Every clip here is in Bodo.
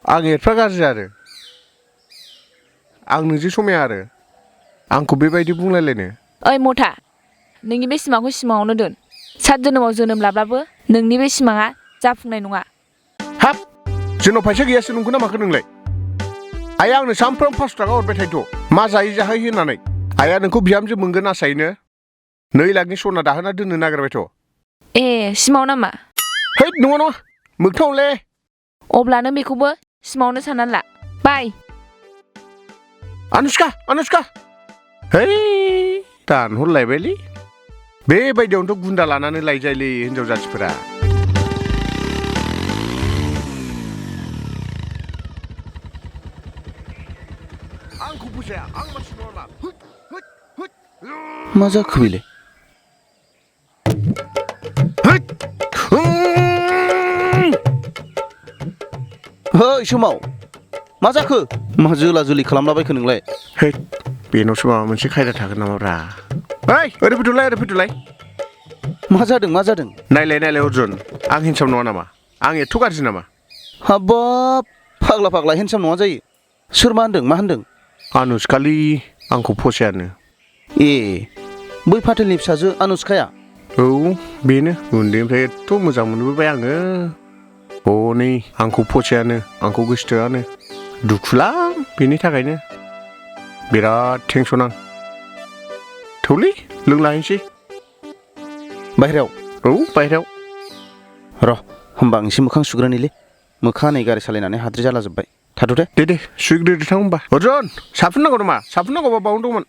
आं एफा गाज्रि आरो आं नोंजों समाया आरो आंखौ बेबायदि बुंलायलायनो ओइ मथा नोंनि बे सिमांखौ सिमाङावनो दोन सात जोनोमाव जोनोम लाब्लाबो नोंनि बे सिमाङा जाफुंनाय नङा हाब जोंनाव फैसा गैयासो नंगौ ना माखो नोंलाय आइया आंनो सानफ्रोम 5 थाखा हरबाय थायोथ' मा जायै जाहै होननानै आइया नोंखौ बिहामजो मोनगोन आसायैनो 2 लाखनि सना दाहोना दोननो नागिरबायथ' ए सिमाव नामा है नङा नङा मोगथाङावलै अब्ला नों बेखौबो सिमावनो साननानै ला बाय अनुष्का है दानहरलायबायलै बेबायदियावनोथ' गुन्दा लानानै लायजायोलै हिनजाव जाथिफोरा आंखौ फसाया आं मानसि नङा मा जाखो बेलाय है समाव मा जाखो मा जोला जोलि खालामलाबायखो नोंलाय है बेनावसो माबा मोनसे खायदा थागोन नामाब्रा ओइ ओरै फैथ'लाय मा जादों नायलाय अर्जुन आं हिनजाव नङा नामा आं एथ' गाज्रि नामा हाबाब फाग्ला हेन्डसाम नङा जायो सोर मा होनदों अनुष्कालि आंखौ फसायानो ए बै फाथेलनि फिसाजो अनुष्काया औ बेनो उन्दैनिफ्राय एथ' मोजां मोनबोबाय आङो हनै आंखौ फसायानो आंखौ गोसोथोआनो दुखुलां बेनि थाखायनो बिराद टेनसन आं थौलै लोंलाहैनोसै बाहेरायाव औ बाहेरायाव र' होमबा आं एसे मोखां सुग्रोनिलै मोखाङा नै गारि सालायनानै हाद्रि जालाजोब्बाय थाथ' दे सुग्रोदो थां होमबा अर्जुन साफुन नांगौ नामा साफुन नांगौबा बावनो दंमोन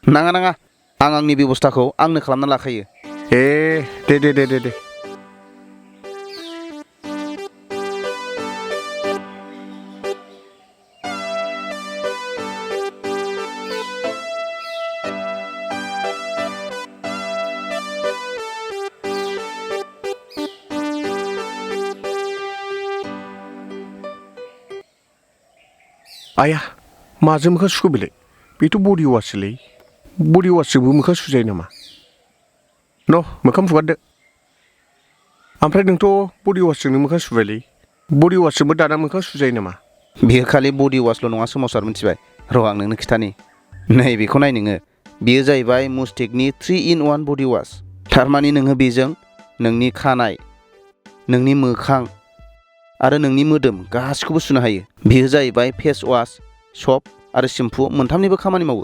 नाङा आं आंनि बेब'स्थाखौ आंनो खालामना लाखायो ए दे आया माजों मोखां सुखो बेलाय बेथ' बडि वाससोलै बडि वासजोंबो मोखां सुजायो नामा न' मोखां फुगारदो ओमफ्राय नोंथ' बडि वासजोंनो मोखां सुबायलै बडि वासजोंबो दाना मोखां सुजायो नामा बियो खालि बडि वासल' नङा सोमावसार मिथिबाय र' आं नोंनो खिथानि नै बेखौ नाय नोङो बेयो जाहैबाय मुस्टेकनि 3-in-1 बडि वास थारमानि नोङो बेजों नोंनि खानाय नोंनि मोखां आरो नोंनि मोदोम गासिखौबो सुनो हायो बेयो जाहैबाय फेस वास सप आरो सेम्पु मोनथामनिबो खामानि मावो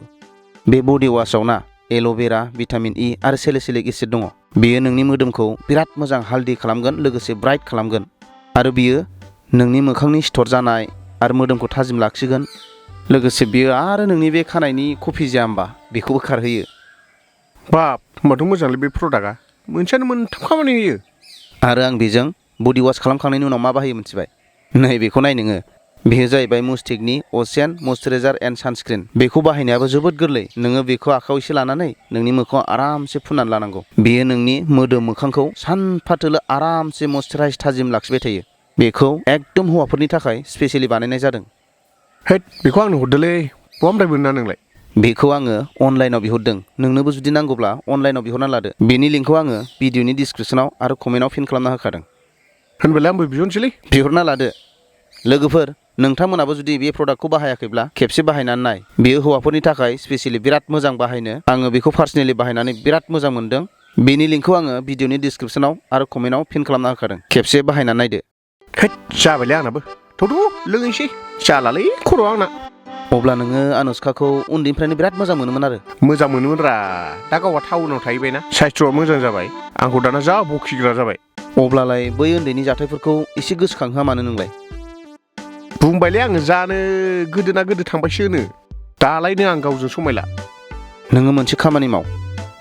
बे बडि वासआव ना एल'भेरा भिटामिन इ आरो सेलिसिलिक एसिड दङ बेयो नोंनि मोदोमखौ बिराद मोजां हालदि खालामगोन लोगोसे ब्राइट खालामगोन आरो बियो नोंनि मोखांनि सिथर जानाय आरो मोदोमखौ थाजिम लाखिगोन लोगोसे बियो आरो नोंनि बे खानायनि कफि जाया होमबा बेखौबो खारहोयो बाब होमबाथ' मोजांलै बे प्रडाक्टआ मोनसेयानो मोनथाम खामानि होयो आरो आं बेजों बडि वास खालामखांनायनि उनाव मा बाहायो मिथिबाय नै बेखौ नाय नोङो बेयो जाहैबाय मुस्टेकनि असियान मयस्चाराइजार एन्ड सानस्क्रिन बेखौ बाहायनायाबो जोबोद गोरलै नोङो बेखौ आखायाव एसे लानानै नोंनि मोखाङाव आरामसे फुननानै लानांगौ बेयो नोंनि मोदोम मोखांखौ सानफाथोलो आरामसे मयस्चाराइज थाजिम लाखिबाय थायो बेखौ एकदम हौवाफोरनि थाखाय स्पेसियेलि बानायनाय जादों हैद बेखौ आंनो हरदोलै बहानिफ्राय मोना नोंलाय बेखौ आङो अनलाइनाव बिहरदों नोंनोबो जुदि नांगौब्ला अनलाइनाव बिहरना लादो बेनि लिंकखौ आङो भिडिअनि डिसक्रिपसनाव आरो कमेन्टआव पिन खालामना होखादों होनबालाय आंबो बिहरनोसैलै बिहरना लादो लोगोफोर नोंथांमोनाबो जुदि बे प्रडाक्टखौ बाहायाखैब्ला खेबसे बाहायनानै नाय बेयो हौवाफोरनि थाखाय स्पेसियेलि बिराद मोजां बाहायनो आङो बेखौ पार्सनेलि बाहायनानै बिराद मोजां मोनदों बेनि लिंकखौ आङो भिडिअनि डिसक्रिपसनाव आरो कमेन्टआव पिन खालामना होखादों खेबसे बाहायनानै नायदो हैद जाबायलै आंनाबो थौथ' लोंहैसै जालालै खर'आ आंना अब्ला नोङो अनुष्काखौ उन्दैनिफ्रायनो बिराद मोजां मोनोमोन आरो मोजां मोनोमोनरा दा गावहा टाउनाव थाहैबायना साइस्थ'आ मोजां जाबाय आंखौ दाना जा बखिग्रा जाबाय अब्लालाय बै उन्दैनि जाथायफोरखौ एसे गोसोखांहोआ मानो नोंलाय बुंबायलै आङो जानो गोदोना गोदो थांबायसो होनो दालायनो आं गावजों समायला नोङो मोनसे खामानि माव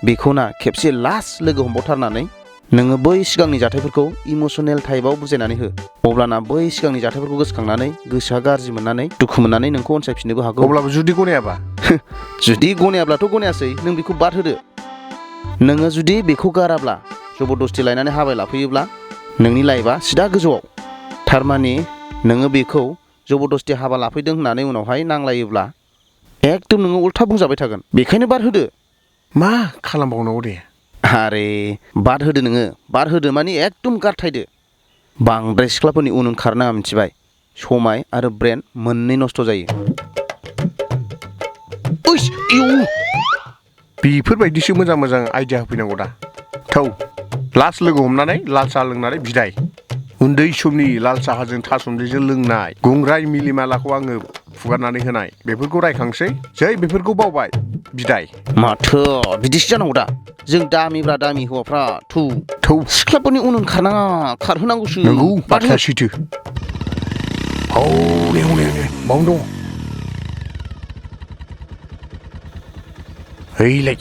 बेखौ ना खेबसे लास्ट लोगो हमबावथारनानै नोङो बै सिगांनि जाथायफोरखौ इमसनेल टाइपआव बुजायनानै हो अब्लाना बै सिगांनि जाथायफोरखौ गोसोखांनानै गोसोआ गाज्रि मोननानै दुखु मोननानै नोंखौ अनसायफिननोबो हागौ अब्लाबो जुदि गनायाबा जुदि गनायाब्लाथ' गनायासै नों बेखौ बाद होदो नोङो जुदि बेखौ गाराब्ला जबरदस्ति लायनानै हाबा लाफैयोब्ला नोंनि लाइफआ सिदा गोजौआव थारमानि नोङो बेखौ जबरदस्ति हाबा लाफैदों होननानै उनावहाय नांलायोब्ला एकदम नोङो उल्था बुंजाबाय थागोन बेखायनो बाद होदो मा खालामबावनांगौ दे आरे बाद होदो नोङो बाद होदो मानि एकदम गारथायदो बांद्राय सिख्लाफोरनि उन खारनाङा मिथिबाय समाय आरो ब्रेन मोननै नस्थ' जायो ओइस इउ बेफोरबायदिसो मोजां मोजां आइडिया होफैनांगौ दा थौ लास्ट लोगो हमनानै लाल साहा लोंनानै बिदाय उन्दै समनि लाल साहाजों थासुमलिजों लोंनाय गुंग्राय मिलिमालाखौ आङो फुगारनानै होनाय बेफोरखौ रायखांसै जै बेफोरखौ बावबाय बिदाय माथो बिदिसो जानांगौ दा जों दामिब्रा दामि हौवाफ्रा थौ सिख्लाफोरनि उन खारनाङा खारहोनांगौसो नंगौ बाथ्राया सैथो हौनै बावनो दं हैलाय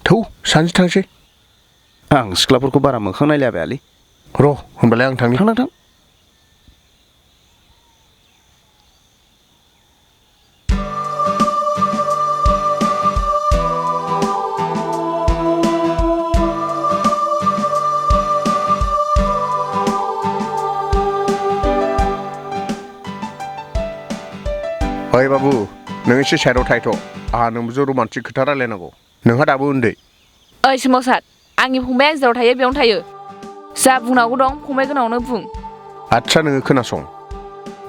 थौ सानैजों थांसै आं सिख्लाफोरखौ बारा मोखां नायलाबायालै र' होनबालाय आं थांनि थां ओइ बाबु नों एसे साइडआव थायथ' आंहा नोंजों रमान्टिक खोथा रायलायनांगौ नोंहा दाबो उन्दै ओइ सोमावसार आंनि फंबाया जेराव थायो बेयावनो थायो जा बुंनांगौ दं फंबाय गोनांआवनो बुं आदसा नोङो खोनासं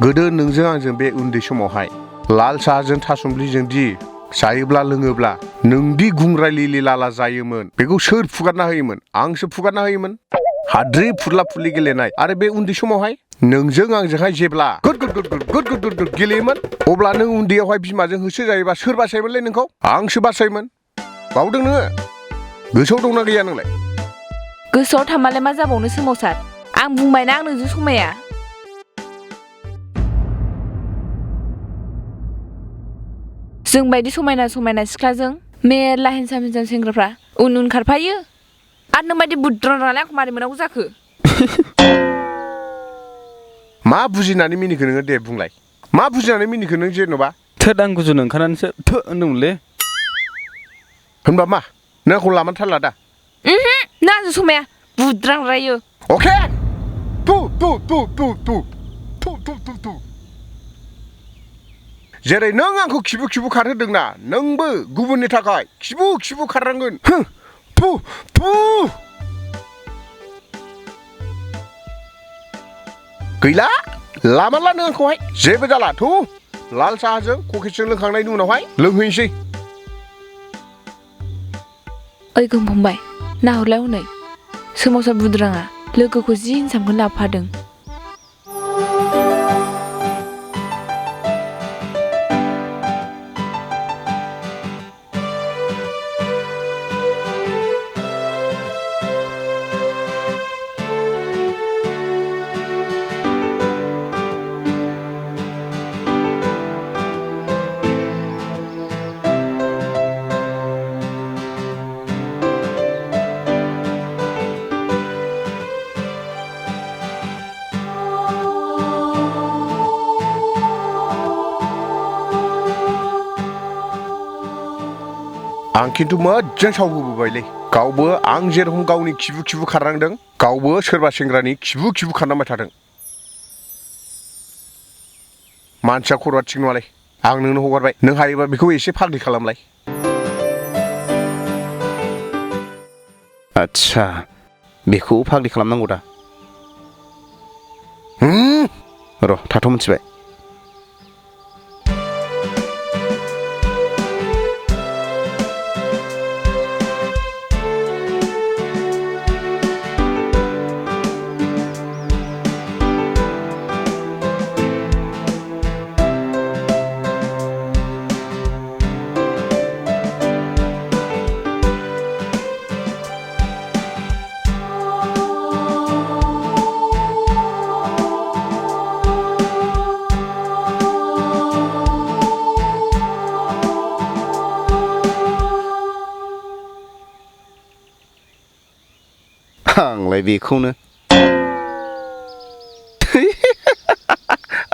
गोदो नोंजों आंजों बे उन्दै समावहाय लाल साहाजों थासुमलिजों दि जायोब्ला लोङोब्ला नोंदि गुंग्राय लिलि लाला जायोमोन बेखौ सोर फुगारना होयोमोन आंसो फुगारना होयोमोन हाद्रि फुरला फुरलि गेलेनाय आरो बे उन्दै समावहाय नोंजों आंजोंहाय जेब्ला गुद गेलेयोमोन अब्ला नों उन्दैयावहाय बिमाजों होसो जायोबा सोर बासायोमोनलै नोंखौ आंसो बासायोमोन बावदों नोङो गोसोआव दंना गैया नोंलाय गोसोआव थामालाय मा जाबावनो सोमावसार आं बुंबायना आं नोंजों समाया जों बायदि समायना समायना सिख्लाजों मेरला हेन्साम सेंग्राफ्रा उन खारफायो आरो नों बायदि बुद्रानालाय आंखौ मारै मोनांगौ जाखो मा बुजिनानै मिनिखो नोङो दे बुंलाय मा बुजिनानै मिनिखो नों जेन'बा थोद आं गुजुनो ओंखारनानैसो थो होनदोंमोनलै होनबा मा नों आंखौ लामानो थारला दा ना आंजों समाया बुद्रांरायो अके जेरै नों आंखौ खिबु खारहोदोंना नोंबो गुबुननि थाखाय खिबु खारनांगोन गैला लामाला नों आंखौहाय जेबो जाला थु लाल साहाजों ककेजों लोंखांनायनि उनावहाय लोंहैनोसै ओइ गोम फंबाय नाहरलाय हनै सोमावसार बुद्राङा लोगोखौ जि हिनसामखौनो लाबोफादों आं खिन्थु मोजां सावहोबोबायलै गावबो आं जेरखम गावनि खिबु खारनांदों गावबो सोरबा सेंग्रानि खिबु खारनांबाय थादों मानसिया खर'आ थिग नङालै आं नोंनो हगारबाय नों हायोबा बेखौ एसे फाग्लि खालामलाय आदसा बेखौ फाग्लि खालामनांगौ दा र' थाथ' मिथिबाय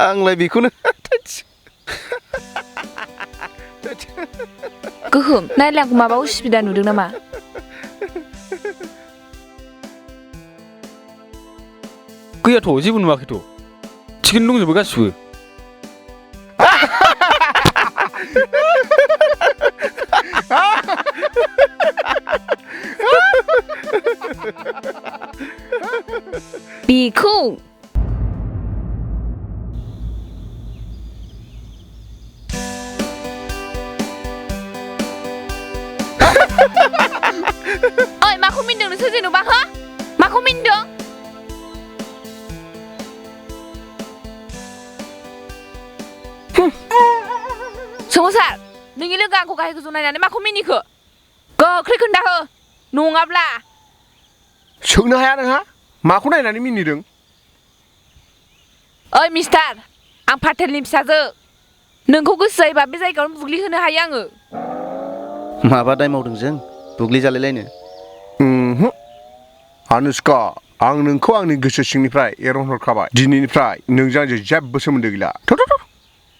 आंलाय बेखौनो गोहोम नायलाय आंखौ माबा उसुबिदा नुदों नामा गैयाथ' जेबो नुवाखैथ' थिगैनो दंजोबो गासिबो बेखौ ओइ माखौ मिनदों नोंसोर जेन'बा हो माखौ मिनदों सोमावसार नोंनि लोगो आंखौ गाहाय गोजौ नायनानै माखौ मिनिखो गोख्रै खोन्थाहो नङाब्ला सोंनो हाया नोंहा माखौ नायनानै मिनिदों ओइ मिस्टार आं फाथेलनि फिसाजो नोंखौ गोसो जायोबा बे जायगायावनो बुग्लिहोनो हायो आङो माबा दाय मावदों जों बुग्लि जालायलायनो अनुष्का आं नोंखौ आंनि गोसो सिंनिफ्राय एरनहरखाबाय दिनैनिफ्राय नोंजों आंजों जेबो सोमोन्दो गैला थ'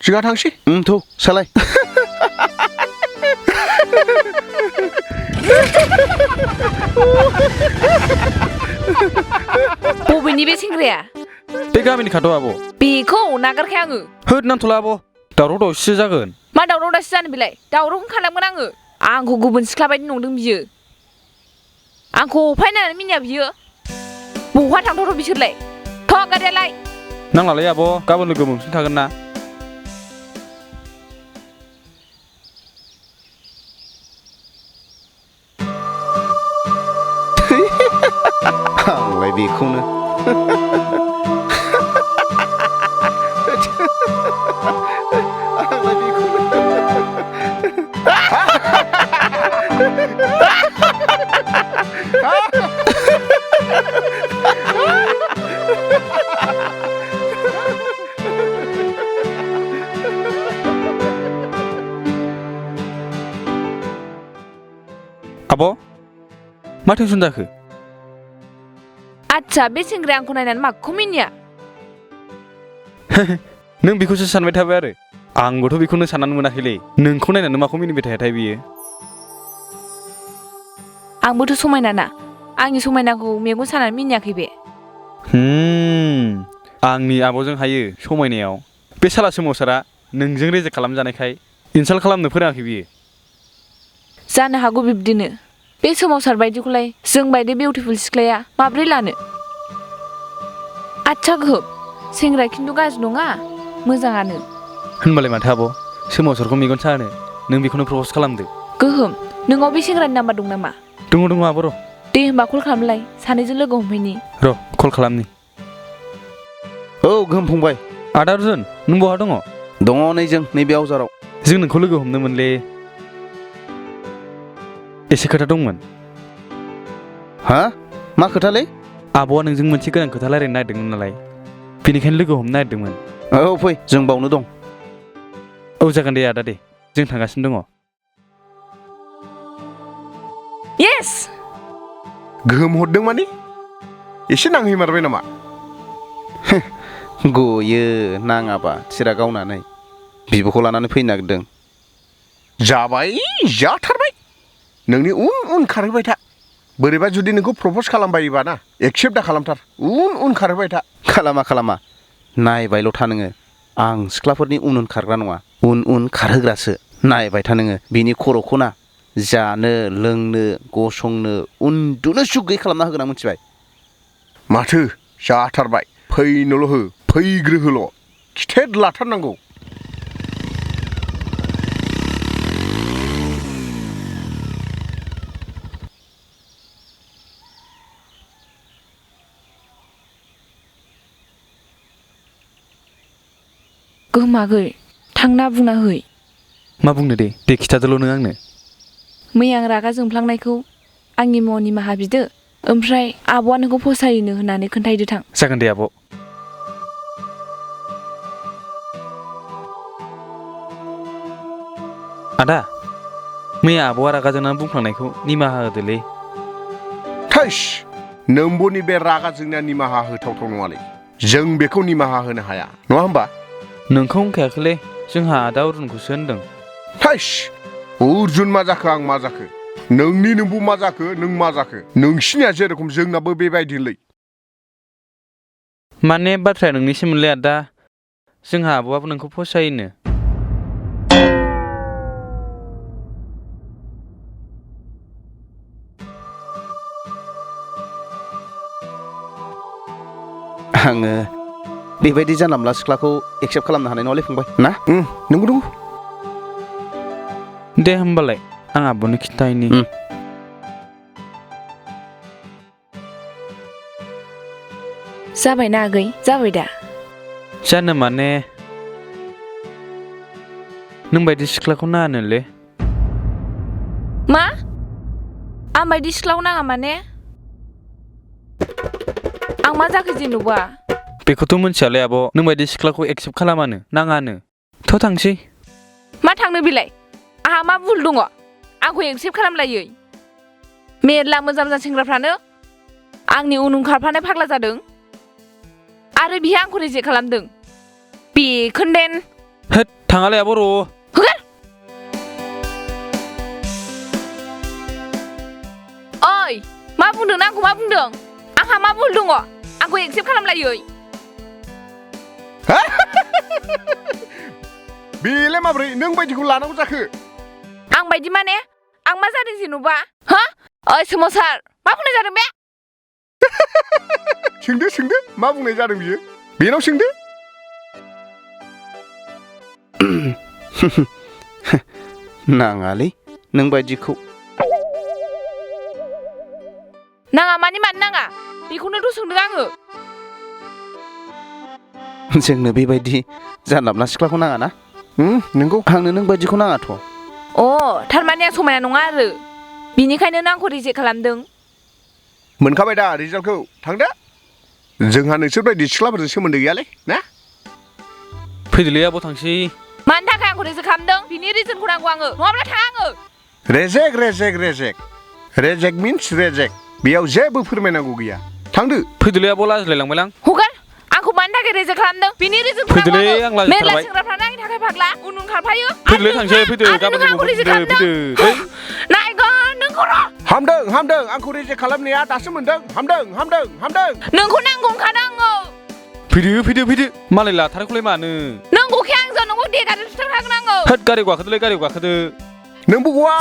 जोंहा थांसै थ' सालाय बबेनि बे सेंग्राया बे गामिनि खाथ' आब' बेखौ नागारखाय आङो होद नांथ'ला आब' दावराव दावसिसो जागोन मा दावराव दावसि जानो बेलाय दावरावखौनो खालामगोन आंखौ गुबुन सिख्ला बायदि नंदों बियो आंखौ अफायनानै मिनिया बियो बहा थांथाव बिसोरलाय थ' गारियालाय नांलालै आब' गाबोन लोगो मोनफिनखागोन ना आंलाय बेखौनो आंलाय आब' मा टेनसन जाखो आच्छा बे सेंग्राया आंखौ नायनानै माखौ मिनिया नों बेखौसो सानबाय थाबाय आरो आंबोथ' बेखौनो साननानै मोनाखैलै नोंखौ नायनानै माखौ मिनिबाय थायाथाय बियो आंबोथ' समायना ना आंनि समायनाखौ मेगन सानानै मिनियाखै बे आंनि आब'जों हायो समायनायाव बे साला सोमावसारा नोंजों रेजेक्ट खालामजानायखाय इनसाल्ट खालामनो फोरोङाखै बियो जानो हागौ बिब्दिनो बे सोमावसार बायदिखौलाय जों बायदि बिउटिफुल सिख्लाया माब्रै लानो आच्छा गोहोब सेंग्राया खिन्थु गाज्रि नङा मोजाङानो होनबालाय माथो आब' सोमावसारखौ मेगन साहोनो नों बेखौनो प्रप'ज खालामदो गोहोम नोंनाव बे सेंग्रानि नाम्बार दं नामा दङ आब' र' दे होमबा कल खालामलाय सानैजों लोगो हमहैनि र' कल खालामनि औ गोहोम फंबाय आदा अर्जुन नों बहा दङ दङ नै जों नैबे आवजाराव जों नोंखौ लोगो हमनोमोनलै एसे खोथा दंमोन हा मा खोथालै आब'आ नोंजों मोनसे गोनां खोथा रायलायनो नागिरदोंमोन नालाय बेनिखायनो लोगो हमनो नागिरदोंमोन औ फै जों बावनो दं औ जागोन दे आदा दे जों थांगासिनो दङ येस गोहोम हरदों माने एसे नांहैमारबाय नामा गयो नाङाबा थिरा गावनानै बिब'खौ लानानै फैनो नागिरदों जाबाय जाथारबाय नोंनि उन खारहोबाय था बोरैबा जुदि नोंखौ प्रप'ज खालामबायोबा ना एक्सेप्ट दा खालामथार उन खारहोबाय था खालामा नायबायल' था नोङो आं सिख्लाफोरनि उन खारग्रा नङा उन खारहोग्रासो नायबाय था नोङो बिनि खर'खौ ना जानो लोंनो गसंनो उन्दुनो सुख गैयै खालामना होगोन आं मिथिबाय माथो जाथारबाय फैनोल' हो फैग्रोहोल' खिथेर लाथारनांगौ गोमागै थांना बुंना है मा बुंनो दे खिथादोल' नों आंनो मैया आं रागा जोंफ्लांनायखौ आंनि मुङाव निमाहा बिदो ओमफ्राय आब'आ नोंखौ फसायोनो होननानै खोन्थाहैदो थां जागोन दे आब' आदा मैया आब'आ रागा जोंनानै बुंफ्लांनायखौ निमाहा होदोलै थैस नोंबोनि बे रागा जोंनाया निमाहा होथावथाव नङालै जों बेखौ निमाहा होनो हाया नङा होमबा नोंखौ होनखायाखैलै जोंहा आदा अरुनखौसो होनदों थैस अर्जुन मा जाखो आं मा जाखो नोंनि नोंबो मा जाखो नों मा जाखो नोंसिनिया जेरखम जोंनाबो बेबायदिलै माने बाथ्राया नोंनिसिमलै आदा जोंहा आब'आबो नोंखौ फसायोनो आङो बेबायदि जानला मोनला सिख्लाखौ एक्सेप्ट खालामनो हानाय नङालै फंबाय ना नंगौ नंगौ दे होमबालाय आं आब'नो खिन्थाहैनि जाबायना आगै जाबाय दा जानो माने नों बायदि सिख्लाखौ नाङानोलै मा आं बायदि सिख्लाखौ नाङा माने आं मा जाखो जेन'बा बेखौथ' मिथियालै आब' नों बायदि सिख्लाखौ एक्सेप्ट खालामानो नाङानो थ' थांसै मा थांनो बेलाय आंहा मा भुल दङ आंखौ एक्सेप्ट खालामलायै मेरला मोजां मोजां सेंग्राफ्रानो आंनि उन खारफानाय फाग्ला जादों आरो बिहा आंखौ रिजेक्ट खालामदों बेखोनदेन होद थाङालै आब' र' होगार ओइ मा बुंदों आंखौ मा बुंदों आंहा मा भुल दङ आंखौ एक्सेप्ट खालामलायै बेलाय माब्रै नों बायदिखौ लानांगौ जाखो आं बायदि माने आं मा जादों जेन'बा हा ओइ सोमावसार मा बुंनाय जादों बे सोंदो मा बुंनाय जादों बियो बेनाव सोंदो नाङालै नों बायदिखौ नाङा मानि मानो नाङा बेखौनोथ' सोंदों आङो जोंनो बेबायदि जानला मोनला सिख्लाखौ नाङा ना नंगौ आंनो नों बायदिखौ नाङाथ' अ थारमाने आं समायना नङा आरो बिनिखायनो नों आंखौ रिजेक्ट खालामदों मोनखाबाय दा रिजाल्टखौ थांदो जोंहा नोंसोर बायदि सिख्लाफोरजों सोमोन्दो गैयालै ना फैदोलै आब' थांसै मानि थाखाय आंखौ रिजेक्ट खालामदों बिनि रिजनखौ नांगौ आङो नङाब्ला थाङा आङो रेजेक्ट मिन्स रेजेक्ट बेयाव जेबो फोरमायनांगौ गैया थांदो फैदोलै आब' लाजिलायलांबायलां हगार आंखौ मानि थाखाय रिजेक्ट खालामदों बिनि रिजनखौ फैदोलै आं नांगौ मेरला लाजिथारबाय सेंग्राफ्रानो आंनि थाखाय फाग्ला उन खारफायो फैदोलै थांसै फैदो गाबोन आंखौ रिजेक्ट खालामदों फैदो नायगोन नोंखौ र' हामदों आंखौ रिजेक्ट खालामनाया दासो मोनदों हामदों नोंखौ नांगौ ओंखारदों आङो फैदो मालाय लाथारखौलाय मानो नोंगौखे आंजों नोंखौ देगारजों सुथारखागोन आङो होद गारियाव गाखोदो नोंबो गवा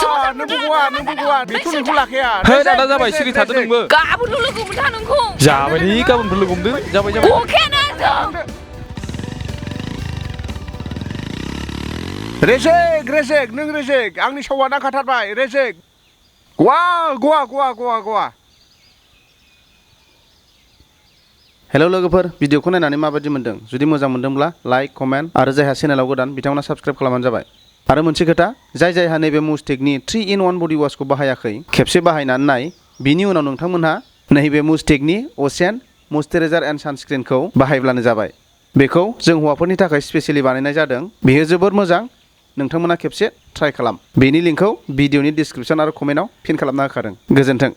बेथ' नोंखौ लाखाया होद आदा जाबाय सिरि थादो नोंबो गाबोनल' लोगो मोनथा नोंखौ जाबाय गाबोनफोर लोगो हमदो जाबाय गखेयानो आंजों रेजेक्ट नों रेजेक्ट आंनि सावा नांखाथारबाय रेजेक्ट गवा हेलौ लोगोफोर भिडिअखौ नायनानै माबायदि मोन्दों जुदि मोजां मोन्दोंब्ला लाइक कमेन्ट आरो जायहा चेनेलाव गोदान बिथांमोना साबस्क्राइब खालामबानो जाबाय आरो मोनसे खोथा जायहा नैबे मुस्टेकनि 3-in-1 बडि वाशखौ बाहायाखै खेबसे बाहायनानै नाय बिनि उनाव नोंथांमोनहा नैबे मुस्टेकनि असेन मयस्चाराइजार एन्ड सानस्क्रिनखौ बाहायब्लानो जाबाय बेखौ जों हौवाफोरनि थाखाय स्पेसियेलि बानायनाय जादों बेयो जोबोर मोजां नोंथांमोना खेबसे ट्राइ खालाम बेनि लिंकखौ भिडिअनि डिसक्रिपसन आरो कमेन्टआव पिन खालामना होखादों गोजोन्थों